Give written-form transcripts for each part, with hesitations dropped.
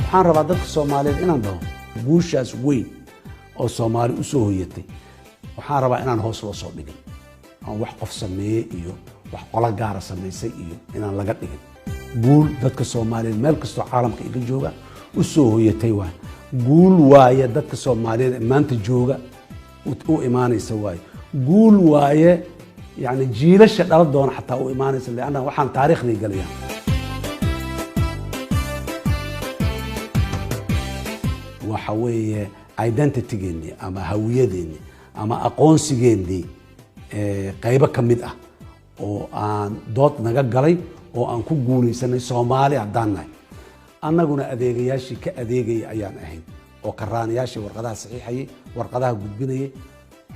Waxaan rabaa dadka Soomaaliyeed inaan dhaho, guushaas weyn oo Soomaali u soo hoyatay, waxaan rabaa inaan hoos loo soo dhigin, aan wax qof sameeye iyo wax qolo gaara samaysay iyo inaan laga dhigin. Guul dadka Soomaaliyeed meel kastoo caalamka iga jooga u soo hoyatay waay. Guul waaye dadka Soomaaliyeed ee maanta jooga u imaanaysa waaye. Guul waaye, yani jiilasha dhala doona xataa u imaanaysa, leanna waxaan taariikhday galayaan. Waxa weeye identitygeennii ama hawiyadeennii ama aqoonsigeennii qaybo ka mid ah oo aan dood naga galay oo aan ku guulaysanay Soomaali haddaan nahay. Annaguna adeegayaashii ka adeegaya ayaan ahayn oo karaanayaashii warqadaha saxiixayay, warqadaha gudbinayay.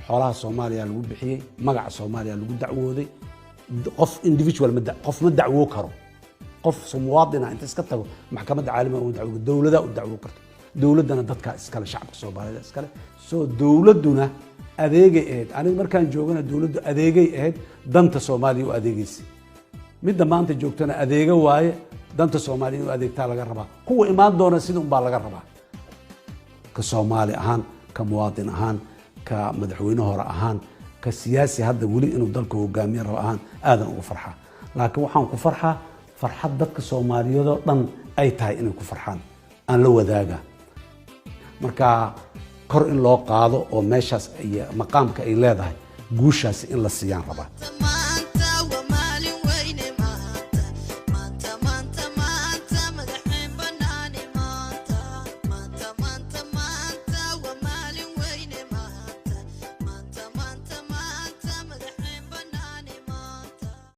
Xoolaha Soomaaliya lagu bixiyey, magaca Soomaaliya lagu dacwooday. Qof individual ma qof ma dacwoo karo. Qof muwaadina inta iska tago maxkamadda caalamiga uma dacwo, dowladaa u dacwo karto. Dowladdana dadkaa iskale, shacabka Soomaalida iskale. Soo dowladduna adeegay ahayd. Aniga markaan joogana dowladdu adeegay ahayd, danta Soomaaliya u adeegaysay. Midda maanta joogtana adeega waaye, danta Soomaaliya inuu adeegtaa laga rabaa. Kuwa imaan doona sida unbaa laga rabaa. Ka Soomaali ahaan, ka muwaadin ahaan, ka madaxweyne hore ahaan, ka siyaasi hadda weli inuu dalka hogaamiye rabo ahaan, aadan ugu farxaa. Laakiin waxaan ku farxaa farxad dadka Soomaaliyeedoo dhan ay tahay inay ku farxaan aan la wadaaga. Marka kor in loo qaado oo meeshaas iyo maqaamka ay leedahay guushaasi in la siiyaan rabaa.